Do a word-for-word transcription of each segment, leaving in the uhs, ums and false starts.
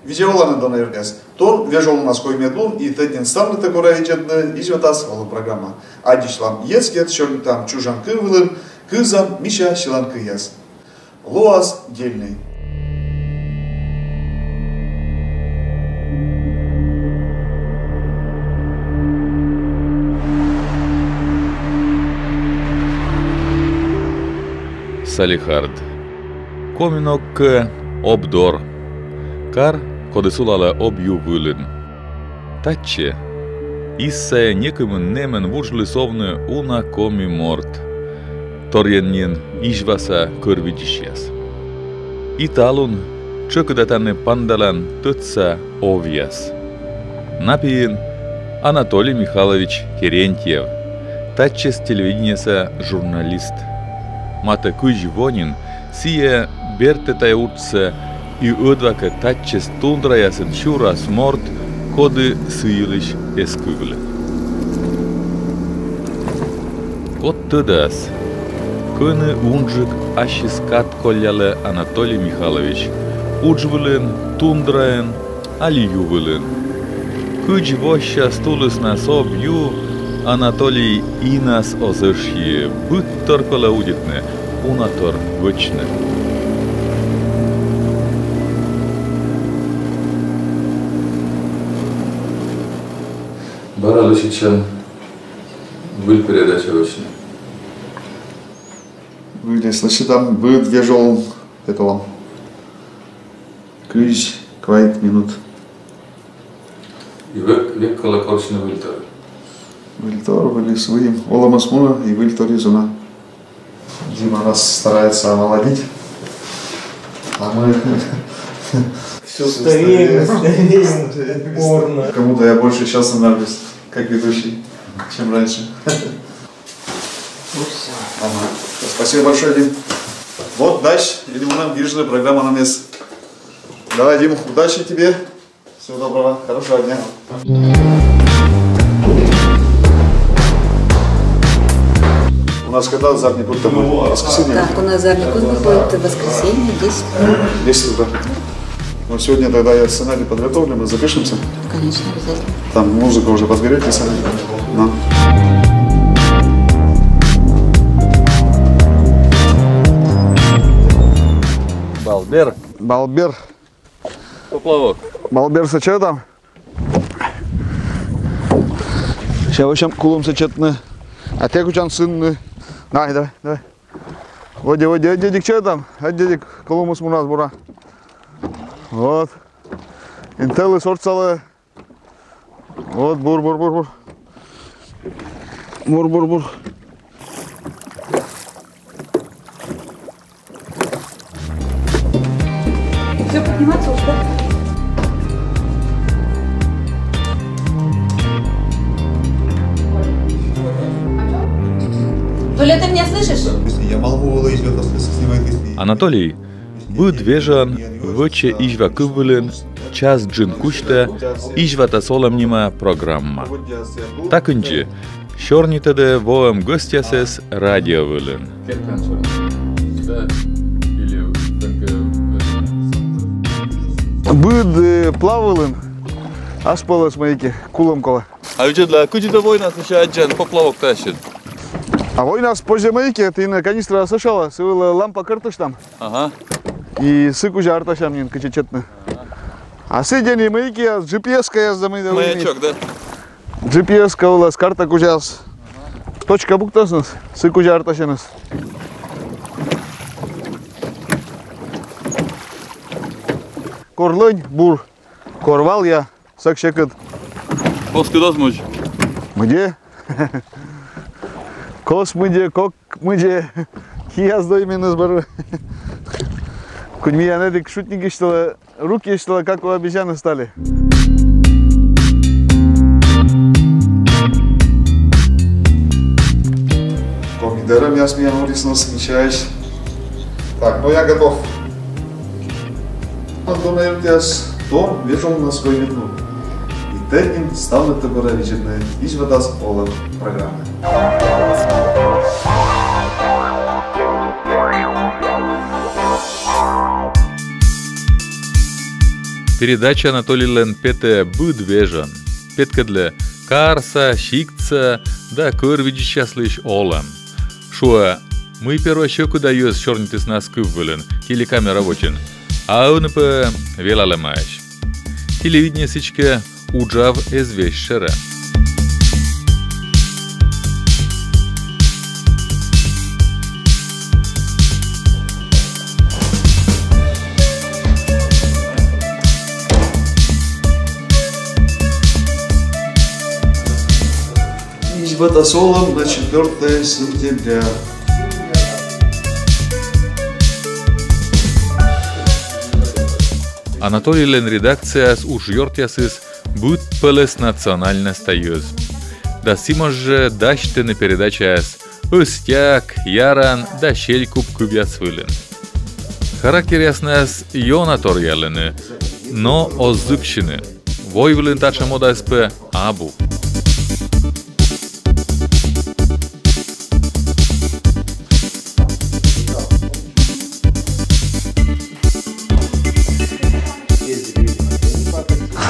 Видза оланныд, дона ёртъяс. Тон вежон лунас коймӧд лун, и тӧднин ставнытӧ кора видзӧдны «Изьватас олӧм» программа. Аддзысьлам йӧзкӧд, сёрнитам чужан кыв вылын, кывзам мися сьылан кыяс. Лоас Дельный. Салехард. Коми ног кӧ — Обдор. Кар, коді сулалӧ Об ю вылын. Татчӧ, Иссаӧ некымын нэмӧн, вуджліс овны уна коми морт, торйӧн нин Изьваса кӧр видзысьяс. И талун тшӧкыда тані паныдалан тӧдса овъяс. На пиын Анатолий Михайлович Терентьев, татчӧс телевидениеса журналист. Матӧ кызь во нин сійӧ бертӧ тайӧ уджсӧ, и ӧдвакӧ татчӧс тундраясын сюрас морт, коді сы йылысь эз кывлы. Код тӧдас, кӧні унджык ассьыс кад коллялӧ Анатолий Михайлович: удж вылын, тундраын али ю вылын. Кыдз воссяс тулыснас Об ю, Анатолий инас оз ӧшйы, быдтор колӧ удитны, унатор вӧчны. Бара лӧсьӧдчам выль передача вӧчны. Выльӧс лӧсьӧдам, быд вежон петалам. Кызь квайт минут. И век, век колӧ корсьны выльтор. Выльтор, выльыс выйым. Олӧмыс мунӧ, и выльторйыс уна. Дима нас старается омолодить. А мы всё стареем, стареем. Кому-то я больше сейчас становлюсь, как ведущий, чем раньше. Ну всё. Ага. Спасибо большое, Дим. Вот, дальше. Или мы нам гижны программа на место. Давай, Дим, удачи тебе. Всего доброго, хорошего дня. У нас когда завтрак будет? Воскресенье? Так, у нас завтрак выходит в воскресенье в десять утра. Десять утра. Ну, сегодня тогда я сценарий подготовлю, мы запишемся. Конечно, обязательно. Там музыка уже подберёте сами. Да. Балбер. Балбер. Поплавок. Балбер, сӧчӧ там. Сейчас, в общем, кулӧмсӧ чӧтны. А тэ кутшӧм сынны. Давай, давай, давай. Водзӧ, водзӧ, ӧддьӧдз чӧт там. Ӧддьӧдз, кулӧмыс мунас бура. Вот. Интӧлыс ортсалӧ. Вот, бур, бур, бур, бур. Бур, бур, бур. Всё, подниматься уже, да? Толя, ты меня слышишь? Если я молву, Вова, если это снимает, если Анатолий быд вежон вӧчӧ Изьва кыв вылын час джын кузьта «Изьватас олӧм» нима программа. Та кындзи сёрнитӧдӧ воӧм гӧсьтъясӧс радио вылын. Быд, э, плав вылын ас пӧлӧс мыйкӧ кулӧм колӧ. А видзӧдлы, кыдзи тӧ войнас ещё аддзан поплавок тасьыны? А войнас позьӧ мыйкӧ, тіян канистра ӧшалӧ, сы вылӧ лампа кӧртыштам. Ага. И сы кузя артасям нин, кыдзи чӧтны. А сы день и мыйкӧяс, джи пи эс-каяс да мый да. Маячок, да? Джи пи эс-ка вылас, карта кузяс. Точка пуктасны, сы кузя артасьӧны. Кор лӧнь — бур, кор вал я — сӧк сьӧкыд. Коскыд оз мудз? Мыдзӧ. Кос мыдзӧ, кок мыдзӧ. Кияс дойминыс бӧрын. Кудз миян эдик шутникъястӧ, рукъястӧ, как у обезьяны стали. Помидоръяс миян вырисны, смещаясь. Так, ну я готов. Дона ёртъяс, тон вежон лунас коймӧд лун. И тӧднин ставнытӧ кора видзӧдны «Изьватас олӧм» программа. Передача Анатолийлӧн петӧ быд вежон. Петкӧдлӧ карса, сиктса да кӧр видзысьяслысь олӧм. Шуӧ, мый первой сьӧкыда йӧз сёрнитісны ас кыв вылын, телекамера водзын, а ӧні пӧ велалӧмаӧсь. Телевидение, сідзкӧ, уджав эз весьшӧрӧ. Изьватас олӧм на четвёртое сентября. Анатолийлӧн редакцияас уж ёртъясыс быдпӧлӧс национальностьта йӧз. Да сымошжӧ дасьтӧны передачаяс ӧстяк, яран да селькуп кывъяс вылын. Характеръяснас ёна торъялӧны, но оз зыксьыны. Войвылын татшӧм модаыс пӧ абу.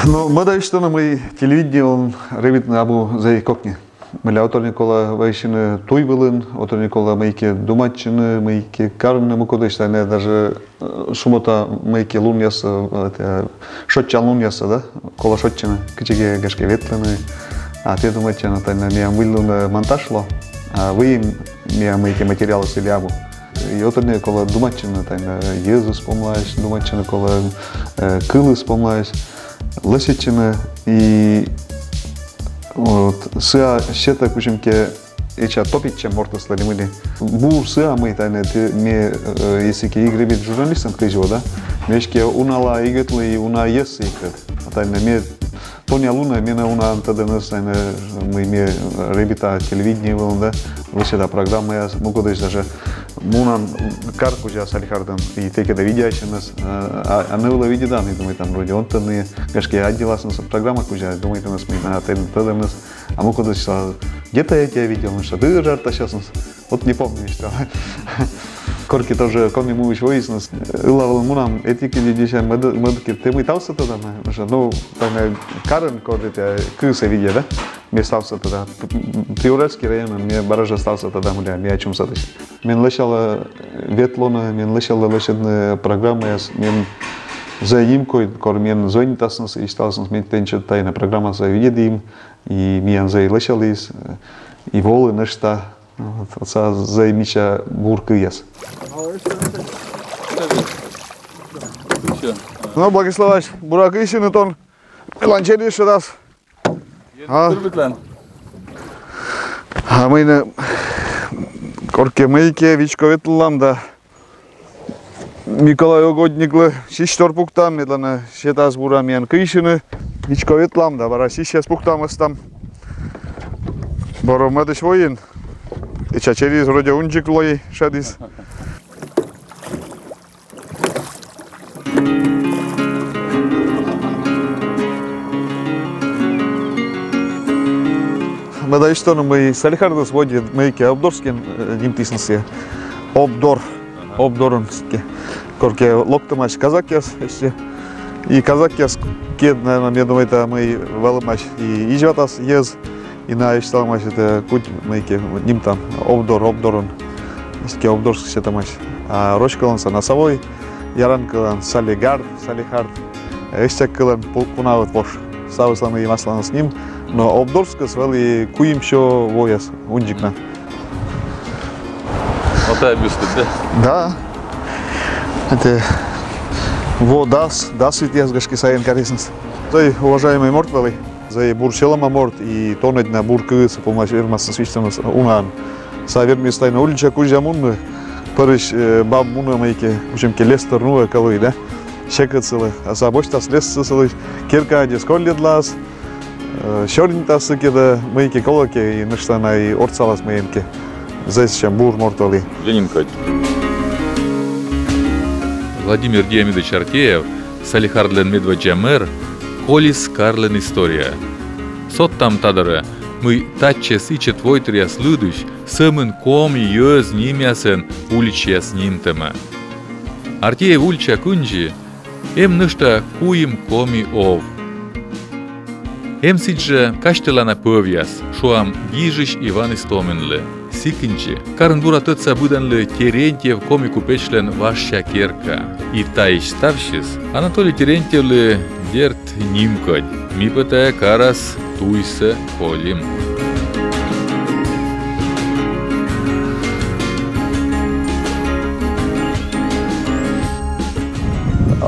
Но мӧда висьтооны, мый телевидениеын рӧбитны абу зэй кокни. Мыйла оттӧ нин колӧ вӧчны туй вылын, оттӧ нин колӧ мыйкӧ думайтчыны, мыйкӧ карны мукӧдысь, тайӧ даже, э, суббота мыйкӧ лунъяссӧ, э, это, шойччан лунъяссӧ, да, колӧ шойччыны, кытчӧкӧ, гашкӧ, ветлыны, а тэ думайтчан, тайӧ миян выльлунӧ монтаж лоӧ, а выйым миян мыйкӧ материалыс ылі абу. И оттӧ нин колӧ думайтчыны, тайӧ йӧзыс помлаысь, думайтчыны колӧ, э, кылыс помлаысь, лӧсьӧдчыны, и вот сыа сетӧ кутшӧмкӧ эча топитчӧм мортыслы ли мый ли. Бур сыа, мый тайӧ тэ, ме, э, если кӧ эг рӧбит журналистӧн кыдзи во, да, ме эськӧ уналаӧ эг ветлы и уна йӧзсӧ эг тӧд. А тайӧ ме тоня лунӧ, менӧ унаӧн тӧдӧныс, тайӧ, мый ме рӧбита телевидение вылын, да, лӧсьӧда программаяс, мукӧдысь даже мунан кар кузя Салехардын, и тэкӧд видзӧдасьӧмныс, а, а нывлы видзӧдан, и думайтан, вроде он тӧдны, гашкӧ, отделасьныс программа кузя, думайтаныс, мый на тӧдӧмныс, а мукӧдысь, где-то я тебя видел, ну что, дыр жартасьясныс. Вот не помню ещё. Коркӧ тоже Коми муысь воисны. Ылавлӧн мунам, этикӧд видзӧдам, мӧд-, мӧдкӧд, тэ мый ставсӧ тӧдан, ну, тайӧ карын кодь этӧ кывсӧ видзӧда, да? Ме ставсӧ тӧда. П-, п-, Приуральский районын ме бара жӧ ставсӧ тӧда, мыйла ме ачымсӧдысь. Мен лӧсялӧ ветлыны, мен лӧсялӧ лӧсьӧдны программаяс, мен зэй нимкодь, кор мен звонитасны, висьталасны, мый тэнсьыд тайӧ программасӧ видзӧдім, и миян зэй лӧсяліс, и волі нӧшта. Вот, вот сыа зэй мича бур кывъяс. Ну, благословлю, бура кыйсьыны тон, меланчелиыс шедас. А? А мый нӧ, коркӧ мыйкӧ вичко ветлам да. Миколай Угодниклы сисьтор пуктам, медлӧн сетас бура миян кыйсьыны, вичко ветлам да, бара сисьяс пуктам, ӧзтам. Бара мӧдысь воин. Эча чериыс вроде унджык лои, шедіс. Мӧда висьтооны, мый Салехардыс водзӧ мыйкӧ Обдорскӧн, э, нимтісны сійӧс. Обдор. Обдорын сійӧ. Коркӧ локтӧмаӧсь казакъяс эськӧ. И казакъяскӧд, наверно, ме думайта, мый вӧлӧмаӧсь и изьватас йӧз, и найӧ висьталӧмаӧсь, этӧ кыдз мыйкӧ нимтан, Обдор, Обдорын. Эськӧ Обдорск сетӧмаӧсь. А роч кылӧн сійӧ Носовой, яран кылӧн Салегард, Салехард. Эстак кылӧн пу-, пунаӧд вош. Ставыслӧн и асланыс ним, но Обдорскыс вӧлі куимсё вояс унджык на. Вот это бюст, да? Да. Этӧ во дас, дас витъяс, гашкӧ, сайын карисны. Зэй уважаемӧй морт вӧлі, зэй бур сьӧлӧма морт, и тонӧдз на бур кывсӧ помась вермас висьтавны унаӧн. Сыа вермис тайӧ улича кузя мунны, пӧрысь, э, баб мунӧ мыйкӧ, кутшӧмкӧ лестор нуӧ кӧ лои, да? Сьӧкыд сылы. А сыа босьтас лес сылы, керкаӧдзыс колльӧдлас, э, сёрнитас сыкӧд, мыйкӧ колӧкӧ, и нӧшта на и отсалас мыйӧнкӧ. Зэй сэтшӧм бур морт вӧлі. Ленин кадь. Владимир Диамидович Артеев, Салехардлӧн медводдза мэр, колис карлӧн историяӧ. Содтам та дорӧ, мый татчӧс ичӧт войтыръяс лыдысь сӧмын коми йӧз нимъясӧн уличаяс нимтӧма. Артеев улича кындзи Эм нӧшта куим коми ов. Эм сідзжӧ казьтылана пӧвъяс, шуам, гижысь Иван Истоминлы. Сікӧдз жӧ карын бура тӧдса быдӧнлы Терентьев коми купечлӧн важся керка. И таысь ставсьыс Анатолий Терентьевлы, дерт, нимкодь. Ми пӧ тайӧ карас туйсӧ колим.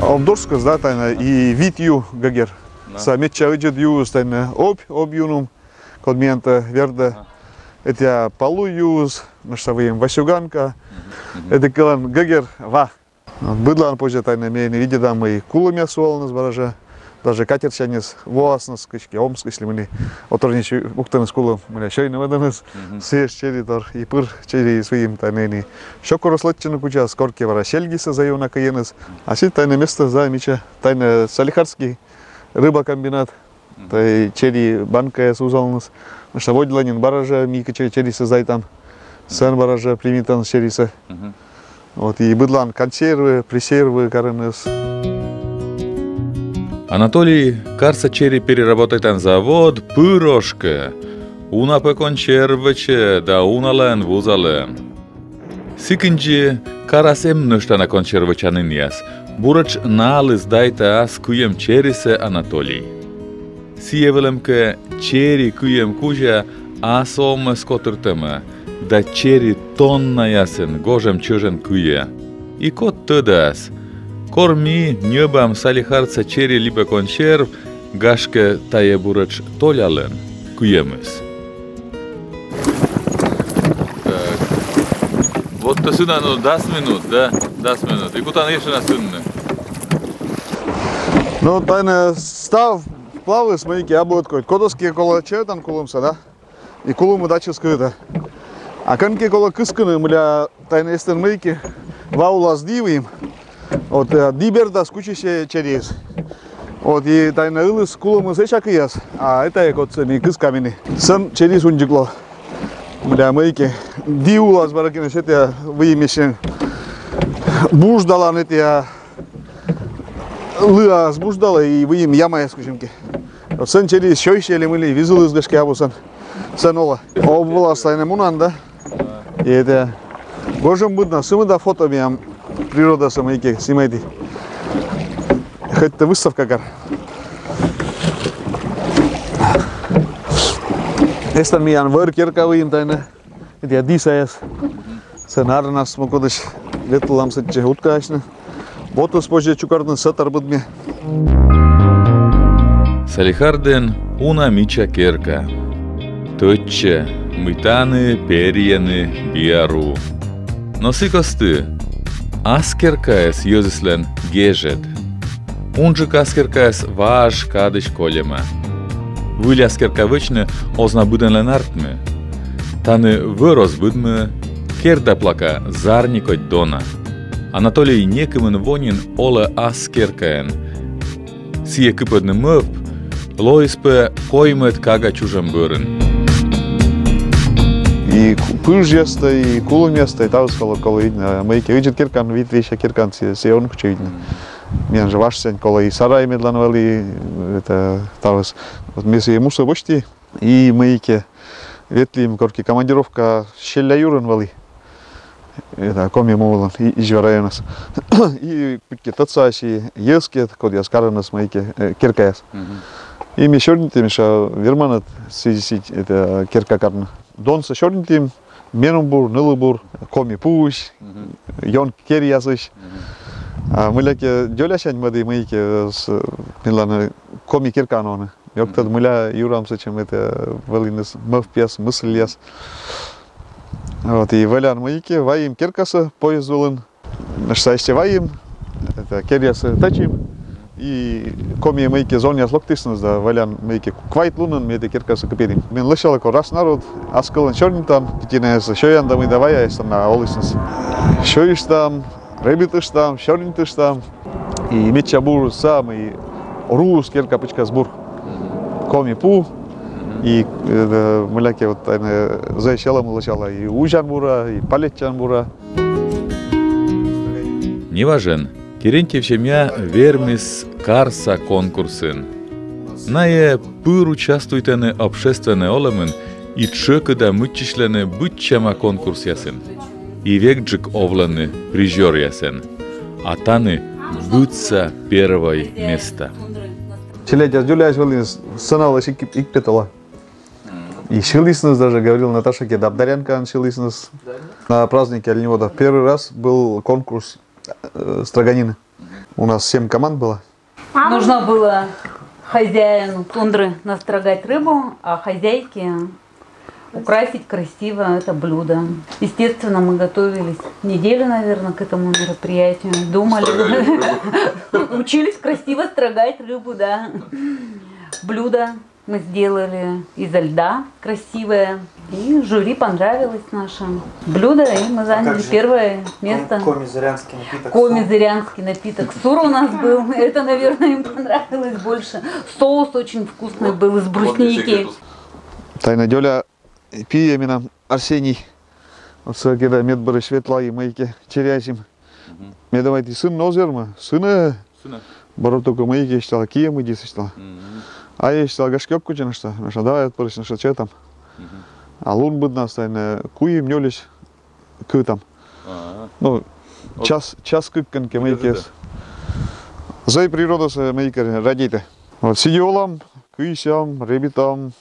Об дорскӧс, да, тайӧ и вит ю гӧгӧр. Да. Сэн медся ыджыд юыс тайӧ обь, обь юнум, код миян тайӧ вердӧ. Ага. Этійӧ полу юыс, нӧшта выйым васюганка. Мгм. Мгм. Этійӧ кылӧн гӧгӧр ва. Быдлаын позьӧ тайӧ, ми видзӧдам, и кулӧмъяс сулалӧныс бара жӧ. Даже катерсяньыс воасны кыськӧ Омскысь ли мый ли. Отор нин пуктӧныс кулӧм, мыля сёйны мӧдӧныс. Мгм. Сійӧ жӧ чери тор, и пыр чери сійӧ тайӧ нин. Сё корӧс лэччыны кутчас, коркӧ бара сельгисӧ зэв ёна кыйӧныс. А сідз тайӧ местаыс зэв мича, тайӧ Салехардский рыбакомбинат. Тайӧ чери банкаяс вузалӧныс. Потому что воддза нин бара жӧ ми кытчӧ черисӧ сдайтам. Сэн бара жӧ примитӧныс черисӧ. Мгм. Вот, и быдлаын консервы, пресервы карӧныс. Анатолий карса чери переработайтан завод пыр ошкӧ. Уна пӧ консерв вӧчӧ да уналаын вузалӧ. Сікӧдз жӧ карас эм нӧшта на консерв вӧчанінъяс. Буретш налы сдайта ас кыйӧм черисӧ Анатолий. Сійӧ вӧлӧмкӧ чери кыйӧм кузя ас овмӧс котыртӧма, да чери тоннаясӧн гожӧм чӧжӧн кыйӧ. И код тӧдас, кор ми ньӧбам Салехардса чери либӧ консерв, гашкӧ, тайӧ буретш Толялӧн кыйӧмыс. Так. Вот тайӧ сынӧ, ну, дас минут, да? Дас минут. И кутан ещӧ на сынны. Ну, тайӧ став плавыс мыйкӧ абу ӧткодь. Кодӧскӧ колӧ чӧтан кулӧмсӧ, да? И кулӧмыд ачыс кыйӧ. А кӧнкӧ колӧ кыскыны, мыля тайӧ эстӧн мыйкӧ ва улас ді выйым. Вот, э, ді бердас кучисьӧ чериыс. Вот, и тайӧ ылыс кулӧмыс сэсся кыяс, а этайӧ кодсӧ ми кыскам ини. Сэн чериыс унджык лоӧ. Мыля мыйкӧ ді улас бара кӧ нӧ сетӧ выйым эшшӧ. Буждалан этійӧ лыаыс буждалӧ и выйым ямаяс кутшӧмкӧ. Вот сэн чериыс сёйсьӧ ли мый ли, визылыс гашкӧ абу сэн. Сэн олӧ. Об вылас тайӧ мунан, да? И этійӧ гожӧмбыд на сымда фото миян природасӧ мыйкӧ снимайтны. Хоть тайӧ выставка кар. Эстӧн миян вӧр керка выйым тайӧ. Этійӧ ді саяс. Сэн арнас мукӧдысь ветлам сэтчӧ уткаясӧн. Ботӧс позьӧ чукӧртны, сэтӧр быдмӧ. Салехардын уна мича керка. Тӧдчӧ, мый тані перйӧны биару. Но сы кості ас керкаяс йӧзыслӧн гежӧд. Унджык ас керкаяс важ кадысь кольӧма. Выль ас керка вӧчны оз на быдӧнлӧн артмы. Тані вӧр оз быдмы, керда плака зарни кодь дона. Анатолий некымын во нин олӧ ас керкаын. Сійӧ кыпӧдны мӧвп лоис пӧ коймӧд кага чужӧм бӧрын. И ку-, пыжъястӧ, и кулӧмъястӧ, и таыс колӧ, колӧ видны. Мыйкӧ ыджыд керкаын, вит вежа керкаын сійӧ, сійӧ он кутшӧм видны. Миян жӧ важсянь колӧ и сарай медлан вӧлі, и этійӧ таыс. Вот ми сійӧ мусӧ босьтім, и мыйкӧ ветлім коркӧ командировка, Селля юрын вӧлі. Этійӧ Коми му вылын, и Изьва районас. И кутшӧмкӧ тӧдсаӧсь йӧзкӧд, кодъяс карӧныс мыйкӧ, э, керкаяс. Мгм. И ми сёрнитім, мися, верман ӧд сідз, сідз, этійӧ керка карны. Донсӧ сёрнитім, меным бур, нылы бур, коми пуысь, мгм, ён керъясысь. Мгм. А мыйлакӧ дзолясянь мӧді мыйкӧ, э, с-, миланы коми керкаын овны. Ог тӧд, мыйла юрам сэтшӧм, этійӧ вӧліныс мӧвпъяс, мысльяс. Вот, и вӧлян мыйкӧ вайим керкасӧ поезд вылын. Нӧшта эстӧн вайим, этійӧ керъясӧ тӧдчим. И коми мыйкӧ зонъяс локтісны да, вӧлян мыйкӧ квайт лунӧн ми этійӧ керкасӧ кыпӧдім. Мен лӧсялӧ, кор ас народ, ас кылӧн сёрнитан, тӧтинаяс сёян да мый да вая, эстӧн на олісны. Сёйыштам, рӧбитыштам, сёрнитыштам. И медся бур сыа, мый руыс керка пытшкас бур. Коми пу. И, э, мыйлакӧ вот, э, зэв сьӧлӧм лӧсялӧ и узян бура, и палэччан бура. Неважӧн Терентьев семья вермис карса конкурсын. Найӧ пыр участвуйтӧны общественнӧй олӧмын и тшӧкыда мыччысьлӧны быдсяма конкурсъясын. И векджык овлӧны призёръясӧн. А тані быдса первой места. Челядьяс дзоляӧсь вӧліны, сцена вылысь ик, ик петала. И сьылісны даже, говорил Наташа, кӧть Абдарянкаын сьылісны на празднике оленеводов. Первый раз был конкурс э, строганины. У нас семь команд было. Нужно было хозяину тундры настрогать рыбу, а хозяйке украсить красиво это блюдо. Естественно, мы готовились неделю, наверное, к этому мероприятию. Думали. Строгали рыбу. Учились красиво строгать рыбу, да. Блюдо мы сделали изо льда красивое. И жюри понравилось наше блюдо, и мы заняли первое место. Коми-зырянский напиток. Коми-зырянский напиток сур у нас был. Это, наверное, им понравилось больше. Соус очень вкусный был из брусники. Тайӧ Дёля пиӧ менам, Арсений. Вот сыкӧд медбӧрысь ветлі и мыйкӧ чери азьым. Ме думайті, сыны оз вермы, сыны. Сыны. Бара только мыйкӧ эстала, киӧ мыйкӧ эстала. А эстала, гашкӧ, ог кутшӧм, нӧшта, нӧшта, давай ӧтпырысь, нӧшта чӧвтам. А лунбыд на сійӧ на куим-нёльысь кытам. Ну, час, час кык кӧнкӧ мыйкӧ. Зэй природасӧ мыйкӧ радейтӧ. Вот сідзи олам, кыйсям, рӧбитам.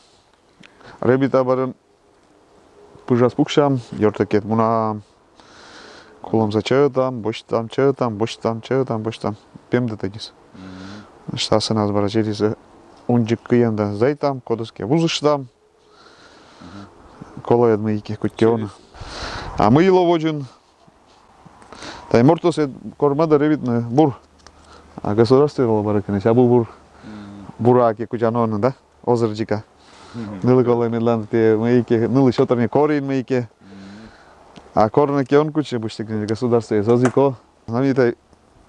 Рӧбита бӧрын пыжас пуксям, ёртӧ кӧть мунам. Кулӧмсӧ чӧвтам, босьтам, чӧвтам, босьтам, чӧвтам, босьтам. Пемдӧ тадзи. Нӧшта асывнас бара черисӧ унджык кыйӧм да зэйтам, кодӧскӧ вузыштам. Колӧ ӧд мыйкӧ, кӧть кӧ он. А мый лоӧ водзын? Тайӧ мортсӧ кор мӧдӧ рӧбитны бур. А государствоын вӧлі бара кӧ нӧшта абу бур. Бура кӧ кутшӧм он, да? Озыр дзика. Нылы колӧ медлӧн тэ мыйкӧ, нылысь ӧтарӧ нин корин мыйкӧ. А корны кӧ он кутшӧм, быттьӧкӧ государство эз озы ков. Ӧні тайӧ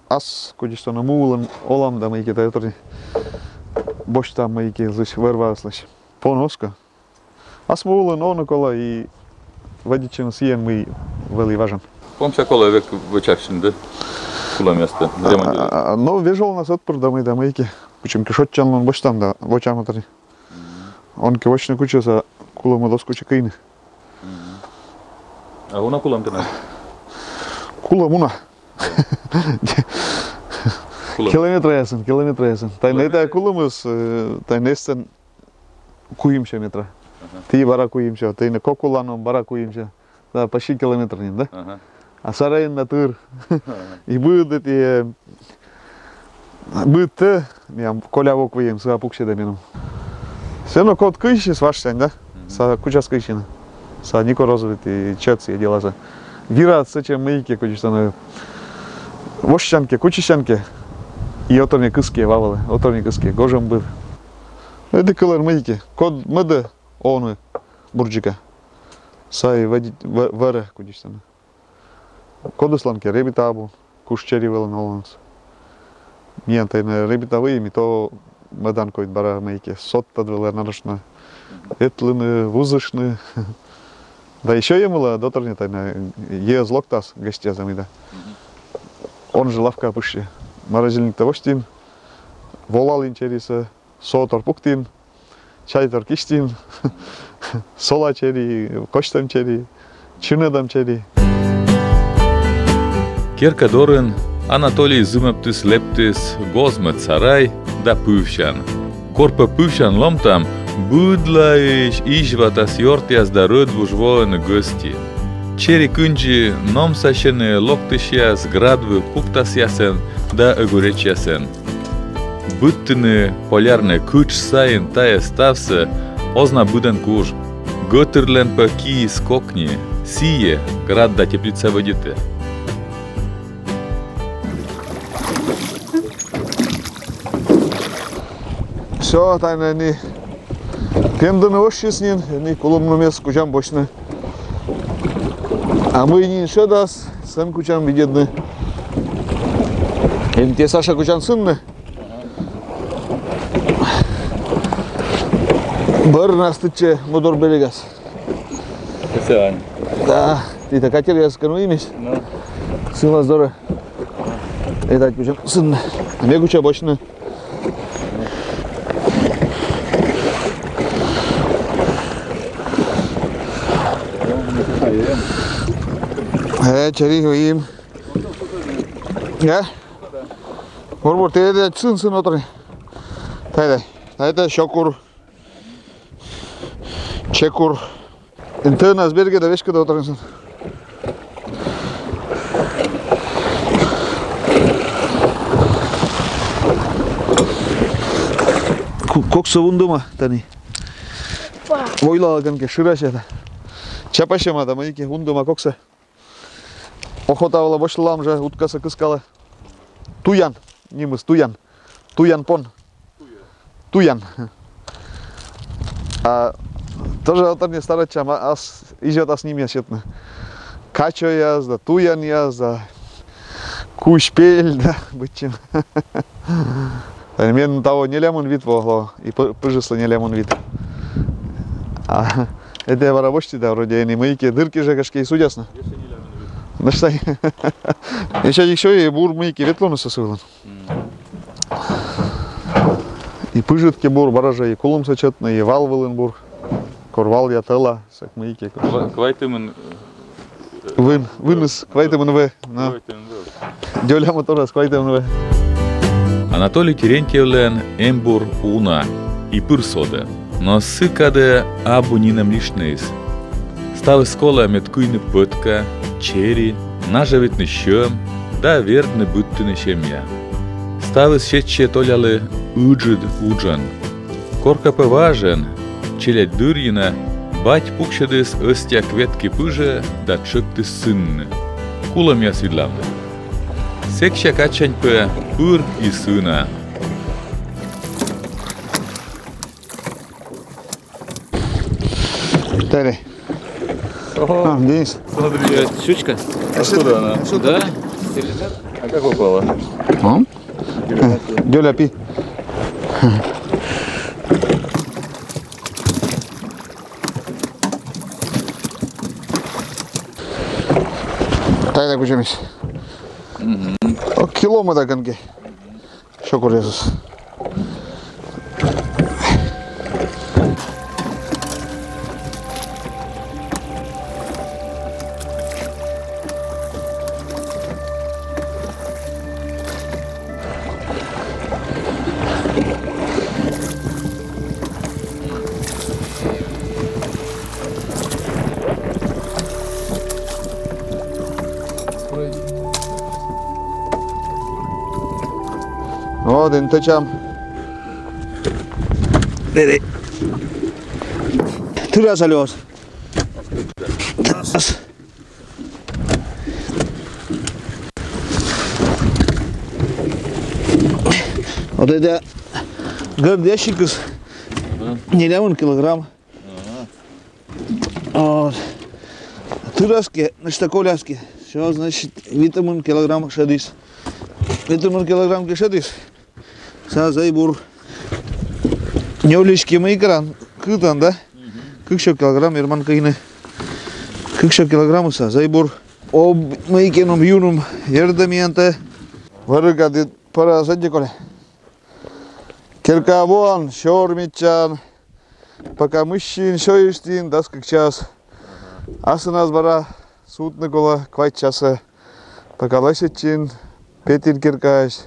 ас кутшӧм на му вылын олам да мыйкӧ тайӧ ӧтарӧ нин босьтам мыйкӧ зысь вӧр-ваыслысь. Пон оз ков. Ас му вылын овны колӧ и вӧдитчыны сійӧн, мый вӧлі важӧн. Помся колӧ век вӧчавны, да? Кулӧмъястӧ. А, а, но вежонас ӧтпыр да мый да мыйкӧ. Кутшӧмкӧ шойччан лун босьтам да вӧчам ӧтарӧ нин. Он кӧ вӧчны кутшӧмсӧ, кулӧмыд оз кутшӧм кыйны. А уна кулӧм тэнад? Кулӧм уна. Кулӧм. Километраясӧн, километраясӧн. Тайӧ нӧ тайӧ кулӧмыс, э, тайӧ нӧ эстӧн куимсё метра. Ага. Ті бара куимсё, тайӧ нӧ кок улан он бара куимсё. Да, почти километр нин, да? Ага. А сарайын на тыр. Ага. И быд эті, быд тэ, миян коля вок выйым, сыа пуксьӧдӧ меным. Всё равно код кыйсис, важсянь, да? Мгм. Сыа кутчас кыйсьыны. Сыа некор оз вӧлі чӧв сійӧ деласӧ. Вирад сэтшӧм мыйкӧ, кутшӧм на. Восьтан кӧ, кутчысьӧн кӧ. И ӧтарӧ нин кыскӧ ва вылӧ, ӧтарӧ нин кыскӧ, гожӧмбыд. Эті кылӧн мыйкӧ. Код мӧдӧ овны бурджыка. Сыа вӧдитӧ вӧ-, вӧрӧ, кутшӧм на. Кодыслӧн кӧ рӧбита абу, куш чери вылын олӧны. Миян тайӧ нӧ рӧбита выйым, и то мӧдан кӧть бара мыйкӧ. Содтӧд вӧлі нарочно ветлыны, вузыштны. Да и сёйӧмысь ӧтарӧ нин тайӧ нӧ йӧз локтас гӧсьтъяс да мый да. Он жӧ лавкаӧ пышйӧ. Морозильниктӧ восьтін, волалін черисӧ, со тор пуктін, чай тор киштін, сола чери, косьтӧм чери, чынӧдӧм чери. Керка дорын Анатолий зымӧбтіс-лэптіс гоз-мӧд сарай да пывсян. Кор пӧ пывсян ломтам, быдлаысь изьватас ёртъяс да рӧдвуж воӧны гӧсти. Чери кындзи номсасьӧны локтысьяс град выв пуктасъясӧн да ӧгуретсьясӧн. Быдтыны Полярнӧй кытш сайын тайӧ ставсӧ оз на быдӧн куж. Гӧтырлӧн пӧ киыс кокни, сійӧ град да теплица вӧдитӧ. Всё, тайӧ нӧ ӧні пемдыны воссис нин, ӧні кулӧмнымӧс кутам босьтны. А мый нин шедас, сэн кутам видзӧдны. Ӧні тэ, Саша, кутан сынны. Бӧрнас тытчӧ мудор берегас. Специально. Да, тэ тайӧ катеръяскӧд нуимысь. Ну. Сылас дорӧ. Этать кучӧм сын. Ме куча босьтны. Э, чери им. Э? Бур-бур, тэ этать сын, сын отри. Тай, тай. Тай, тай, сё кур. Чекур. Интернас берге да веськыда отарынсын. Ку-, коксӧ вундӧма тані. Войла кӧнкӧ шырася да. Чапасьӧма да мыйкӧ вундӧма коксӧ. Охота вылӧ босьтлам жӧ, уткасӧ кыскалӧ. Туян. Нимыс Туян. Туян пон. Туян. А тоже отарни старайтчам, а, ас, изьӧ ас нимъяс сетны. Качӧяс да, Туянъяс да, Кузьпель да, быдсяма. Мен таво нелямын вит во лоӧ, и пы-, пыжыслы нелямын вит. А, этӧ бара босьті да, вроде ӧні мыйкӧ дыр кежӧ гашкӧ и судясны. Ещё нелямын вит. Ну что, ещё, ещё и бур мыйкӧ ветлуныс сы вылын. И пыжыд кӧ бур, бара жӧ и кулӧмсӧ сетны, и вал вылын бур. Кор валъя, тӧла, сэк мыйкӧ. Ква-, квайтымын, э, вын, выныс, квайтымын вӧ. Но. Квайтымын вӧ. Дзолямын торъяс квайтымын вӧ. Анатолий Терентьевлӧн эмбур уна и пыр содӧ. Но сы кадӧ абу нинӧм лишнӧйыс. Ставыс колӧ, мед кыйны пӧтка, чери, нажӧвитны сьӧм да вердны быдтыны семья. Ставыс сетсьӧ Толялы ыджыд уджӧн. Коркӧ пӧ важӧн, челядь дырйи на, бать пуксьӧдіс ӧстя кветкӧ пыжӧ да тшӧктіс сынны. Кулӧмъяс видлавны. Сэкся кадсянь пӧ пыр и сына. Тай. Ого. А, Денис. Смотри. Щучка? Откуда она? Да? А как попала? А? Дёля пи. Тай, тай, кучӧмыс. Мгм. О, кило мӧд да кӧнкӧ. Сё куръясыс. Вот, интӧчам. Тырас али оз? Тырас. Вот это гӧрд ящикыс. Ага. Нелямын килограмм. Ага. Вот. Тырас кӧ, нӧшта коляс кӧ. Всё, значит, витымын килограмм шедіс. Витымын килограмм кӧ шедіс. Сэсся зэв бур. Нёльысь кӧ мыйкӧ кытан, да? Мгм. Кык сё килограмм верман кыйны. Кык сё килограммыс, сэсся зэв бур. Об мыйкӧ ном юным вердӧ миянтӧ. Вӧрыга дыр пӧра сэтчӧ колӧ. Керкаӧ воан, сёр мичаан. Пока мыссин, сёйыштін, дас кык час. Асывнас бара сувтны колӧ квайт часӧ. Пока лӧсьӧдчин, петін керкаысь,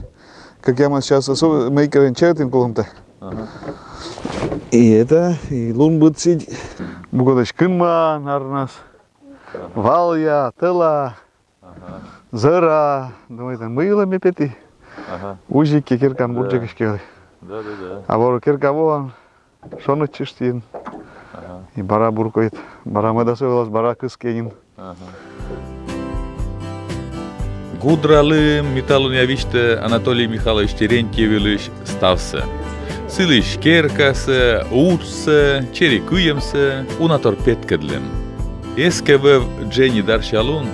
кӧкъямыс часӧ су-, мыйкӧ чӧвтін кулӧмтӧ. Ага. И это, и лун быд сідз. Быгӧдысь кынман арнас. Валъя, тӧла. Ага. Зӧра, думайтан, мый вылӧ ме петі. Ага. Узьӧ кӧ керкаын, бурджык кӧ вӧлі. Да, да, да. А бара керкаӧ воан, шоныдыштін. Ага. И бара бур кӧ, бара мӧдас вылас, бара кыскӧ нин. Ага. Гудра лым миталунъя висьтӧ Анатолий Михайлович Терентьевлысь ставсӧ. Сылысь керкасӧ, уджсӧ, чери кыйӧмсӧ, унатор петкӧдлӧм. Эз кӧ вӧв дженьыд арся лун,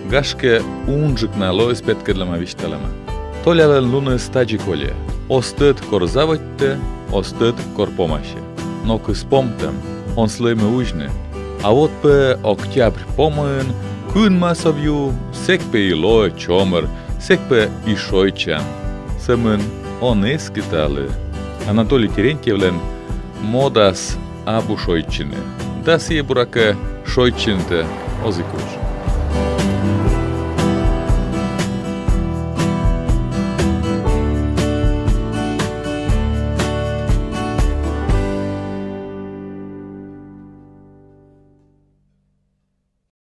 гашкӧ, унджык на лоис петкӧдлӧма, висьталӧма. Толялӧн луныс тадзи кольӧ: оз тӧд, кор заводитӧ, оз тӧд, кор помасьӧ. Но кыз помтӧм, он сылы эм узьны. А вот пӧ октябрь помын кынмас ӧвйӧ, сэк пӧ и лоӧ чомӧр, Сэк пӧ и шойччан. Сӧмын он эскы талы. Анатолий Терентьевлӧн модас абу шойччыны. Да сійӧ, буракӧ, шойччыны-тӧ оз и куж.